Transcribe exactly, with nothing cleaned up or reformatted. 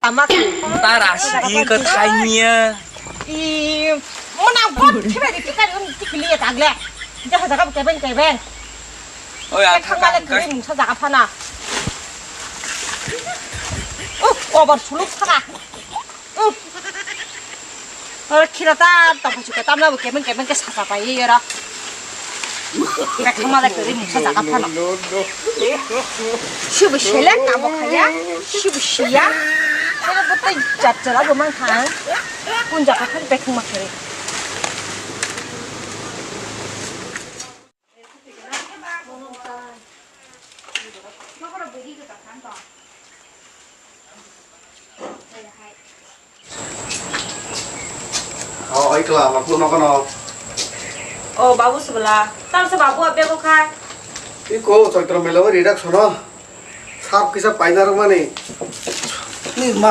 Tama. Tara sidi ko thainia. I, mona bot khiba di tikari um tikli ya tagle. Jaha jaga kebeng kebeng. Oi, a thang thaka male thangka. Kari mungsa jaga phana. Uh, obar suluk saka. Uh. Oro khira ta tongkha chukha tamna bo kebeng kebeng khe sapa pai oro. Bethang malai kwrwi mungsa jaga phano. Sibo selek tamo khaya, sibo siya. Oro bo tei jat jora bo mang thang. Kun jaga phano bethang ma kwrwi. O, oi kla, ma kuno kono. O, babu sibla. Tam se babu abe ko khai. Iko, Chaitra mela o reduction o. Sap kisa paina rok mani. Ni ma